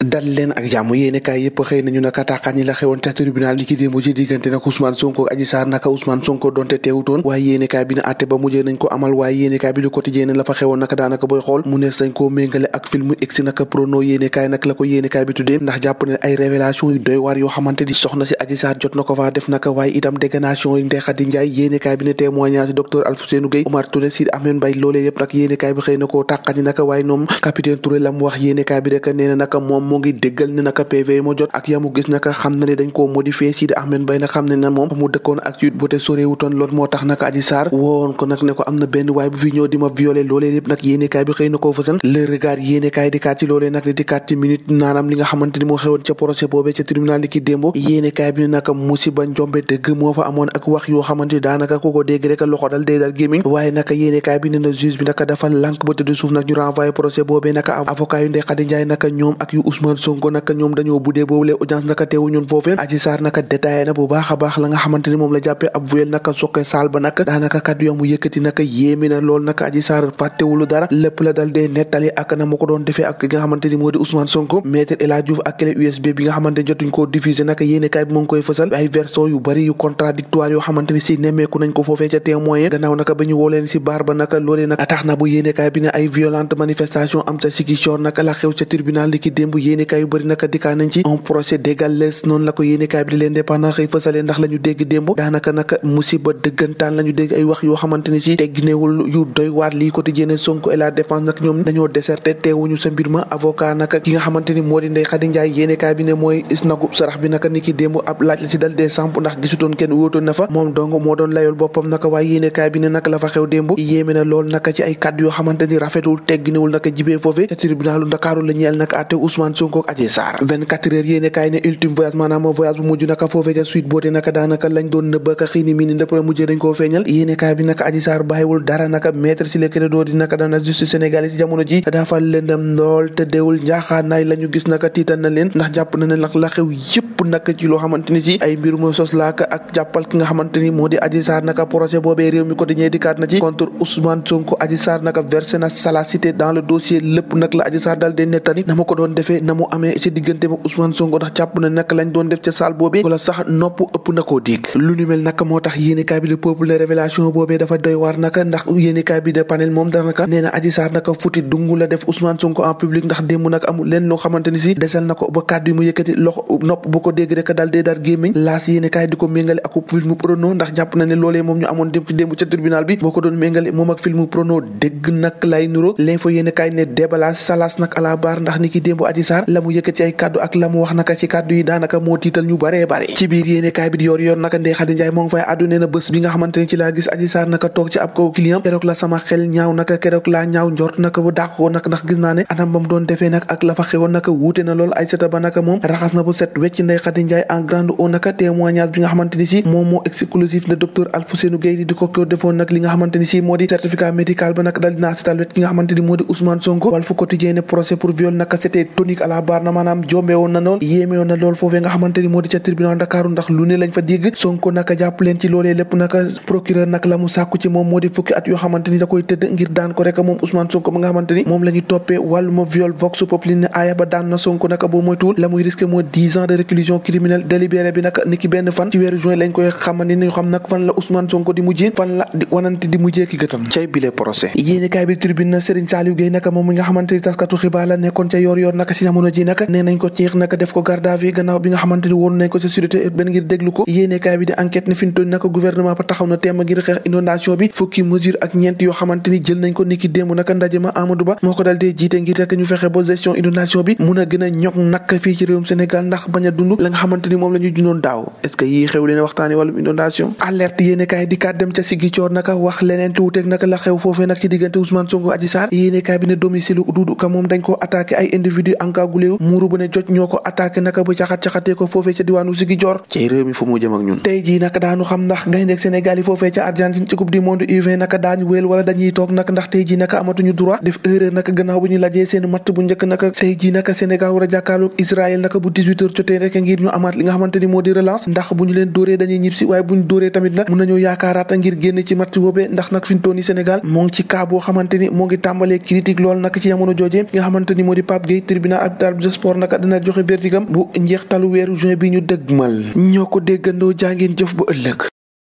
dal leen ak jàmm yéenekaay yëpp xëy nañu naka tàqañi la xewoon ca tribunal li ki démb ci diggante nag Ousmane Sonko ak Adji Sarr naka Ousmane Sonko donte teewutoon waaye yéenekaay bi ne àtte ba mujjee nañ ko amal waaye yéenekaay bi Le Quotidien la fa xewoon naka daanaka booy xool mu nees nañ koo méngale ak film egsi naka prono yéenekaay nag la ko yéenekaay bi tuddee ndax jàpp ne ay révélation yu doy waar yoo xamante ni soxna si Adji Sarr jot na ko faa def naka waaye itam dégganation yi Ndeye Khady Ndiaye yéenekaay bi ne témoignage docteur Alfousseynou Gueye Oumar Touré Sidi Ahmed Mbaye loolee yëpp nag yéenekaay bi xëy na koo tàqañi naka waaye ñoom capitaine Touré la mu wax yéenekaay bi rek nee na naka moom moo ngi déggal ne naka PV moo jot ak yamu gis naka xam na ne dañ koo modifié Sidi Ahmed Mbaye nag xam ne na moom mu dëkkoon ak Sweet Beauté soreewutoon loolu moo tax naka Adji Sarr woon ko nag ne ko am na benn waay bu fi ñëw di ma violé loolee yëpp nag yéenekaay bi xëy na koo fësal le regard yéenekaay di kaat ci loolee nag di kaat ci minute naanam li nga xamante ni moo xewoon ca procès boobee ca tribunal li ki démbo yéenekaay bi ne naka musiba njombe dëgg moo fa amoon ak wax yoo xamante ni daanaka ku ko dégg rek loxo dal dee dal gémmiñ waaye naka yéenekaay bi ne na juge bi naka dafa lànk ba tëdd suuf nag ñu renvoyé procès boobee naka avocat yu Ndeye Khady Ndiaye naka ñoom ak yu Ousmane Sonko naka ñoom dañoo buddee boobu lee audience naka teewu ñun foofee Adji Sarr naka détaillé na bu baax a baax la nga xamante ni moom la jàppee ab viol naka sokke saal ba naka daanaka kàddu yamu yëkkati naka yéemi na lool naka Adji Sarr fàttewulu dara lépp la dal dee nettali ak na ma ko doon defee ak ki nga xamante ni moo di Ousmane Sonko maître El Hadji Diouf ak clé USB bi nga xamante ni jotuñ koo diffusé naka yéenekaay bi mu ngi koy fësal ay version yu bari yu contradictoire yoo xamante ni si nemmeeku nañ ko foofee ca témoin gannaaw naka ba ñu woo leen si baar ba naka loolee nag tax na bu yéenekaay bi ne ay violente manifestation am ca Ziguinchor naka la xew ca tribunal li ki démb yéenekaay yu bari naka dikkaa nañ ci un procès d'égalesse noonu la ko yéenekaay bi di l'Indépendant xëy fësalee ndax la ñu dégg démb daanaka naka musiba dëggantaan la ñu dégg ay wax yoo xamante ni si tegginewul yu doy waar lii Quotidien Sonko et la défense nag ñoom dañoo déserté teewuñu sa mbir ma avocat naka ki nga xamante ni moo di Ndeye Khady Ndiaye yéenekaay bi ne mooy isnagub sarax bi naka ni ki démb ab laaj la ci dal dee samp ndax gisutoon kenn wóotoon na fa moom dong moo doon layool boppam naka waaye yéenekaay bi ne naka la fa xew démb yéeme na lool naka ci ay kàddu yoo xamante ni rafetul tegginewul naka jibee foofe ca tribunalu Ndakaaru la ñeel naka àtte Ousmane Sonko ak Adji Sarr 24 heures yéenekaay ne ultime voyage maanaam voyage bu mujj naka foofe ca Sweet Beauté naka daanaka lañ doon nëbbaka xiini mii ni ndëpp la mujjee dañ koo feeñal yéenekaay bi naka Adji Sarr bàyyiwul dara naka maître Ciré Clédor Ly naka dana justice sénégalaise ci jamono ji dafa lëndëm lool te deewul njaaxaanaay la ñu gis naka tiital na leen ndax jàpp na ne nag la xew yëpp naka ci loo xamante ni si ay mbir mo sos laaka ak jàppal ki nga xamante ni moo di Adji Sarr naka procès boobee réew mi Quotidien dikkaat na ci contre Ousmane Sonko Adji Sarr naka versé na salacité dans le dossier lépp nag la Adji Sarr dal de nettali na ma ko doon defee na mu amee ci diggante ak Ousmane Sonko ndax jàpp na naka lañ doon def ca salle boobee wala sax nopp ëpp na koo dégg lu ñu mel naka moo tax yéenekaay bi Le Peuple les révélations boobee dafa doy waar naka ndax yéenekaay bi de panel moom danaka nee na Adji Sarr naka futi dungu la def Ousmane Sonko en public ndax démb nag amul leen loo xamante ni si desal na ko ba kàddu yi mu yëkkati loxo nopp bu ko dégg rek dal dee dar gémmiñ laas yéenekaay di ko méngale ak film prono ndax jàpp na ne loolee moom ñu amoon démb ca tribunal bi boo ko doon méngale moom ak film prono dégg nag lay nuro l'info yéenekaay ne déballage salas nag à la barre ndax ni ki démb Adji Sarr la mu yëkkati ay kàddu ak la mu wax naka ci kàddu yi daanaka moo tiital ñu baree bare ci biir yéenekaay bi di yor naka Ndeye Khady Ndiaye moo ngi fay àddu nee na bés bi nga xamante ni ci laa gis Adji Sarr naka toog ci ab kaw client keroog la sama xel ñaaw naka keroog laa ñaaw njort naka bu dàq ko nag ndax gis naa ne anam ba mu doon defee nag ak la fa xewoon naka wuute na lool Aïssata Ba naka moom raxas na bu set wecc Ndeye Khady Ndiaye en grande eau naka témoignage bi nga xamante ni si moom moo exclusif de docteur Alfousseynou Gueye di ko defoon nag li nga xamante ni si moo di certificat médical ba nag dal dinaa setal wet ki nga xamante ni moo di Ousmane Sonko Walf Quotidien ne procès pour viol naka c'était tonique à la barre na maanaam jombe woon na lool yéeme woon na lool foofee nga xamante ni moo di ca tribunal Dakar ndax lu ne lañ fa dégg Sonko naka jàpp leen ci loolee lépp naka procureur nag la mu sàkku ci moom moo di fukki at yoo xamante ni da koy tëdd ngir daan ko rek moom Ousmane Sonko ba nga xamante ni moom la ñu toppee wàlluma viol vox populi ne aaya ba daan na Sonko naka boo moytuwul la muy risqué moo 10 ans de réclusion criminelle délibéré bi naka ni ki benn fan ci weeru juin lañ koy xamante ni ñu xam nag fan la Ousmane Sonko di mujjee fan la di wanante di mujjee ki gëtam cay bile procès yéenekaay bi tribune na Serigne Saliou Gueye naka moom mi nga xamante ni taskatu xibaar la nekkoon ca yor naka si jamono ji naka nee nañ ko ceex naka def ko garde à vue gannaaw bi nga xamante ni woon nañ ko sa sûreté urbaine ngir déglu ko yéenekaay bi di enquête ne fi ñu toll naka gouvernement ba taxaw na teem ngir xeex inondation bi fukki mesure ak ñeent yoo xamante ni jël nañ ko niki démb naka ndaje ma Amadou Ba moo ko dal dee jiite ngir rek ñu fexe ba gestion inondation bi mun a gën a ñoŋ naka fii ci réewum Sénégal ndax bañ a dund la nga xamante ni moom la ñu dundoon daaw est-ce que yii xew leen waxtaane wàllum inondation alerte yéenekaay di kat dem ca Ziguinchor naka wax leneen tuuteeg naka la xew foofee nag ci diggante Ousmane Sonko Adji Sarr yéenekaay bi ne domicile Doudou Ka moom dañ ko attaqué ay individu encagoulé muuru bu ne jot ñoo ko attaqué naka bu caxat-caxatee ko foofee ca diwaanu Ziguinchor ci réew mi fu mu jëm ak ñun tey jii naka daanu xam ndax gayndeek Sénégal yi foofee ca Argentine ci coupe du monde U20 naka daañu wéel wala dañuy toog nag ndax tey jii naka amatuñu droit def erreur naka gannaaw bu ñu lajee seen match bu njëkk naka tey jii naka Sénégal war a jàkkaarloog Israël naka bu 18h jotee rek ngir ñu amaat li nga xamante ni moo di relance ndax bu ñu leen dóoree dañuy ñibbisi waaye bu ñu dóoree tamit nag mun nañoo yaakaaraata ngir génn ci match boobee ndax nag fi ñu toll nii Sénégal moo ngi ci cas boo xamante ni moo ngi tàmbalee critique lool nag ci jamono jooje nga xamante ni moo di Pape Gueye tribunal arbitral de sport nag dina joxe verdigam bu njeextalu weeru juin bi ñu dëgmal ñoo ko déggandoo jàngeen jëf ba ëllëg.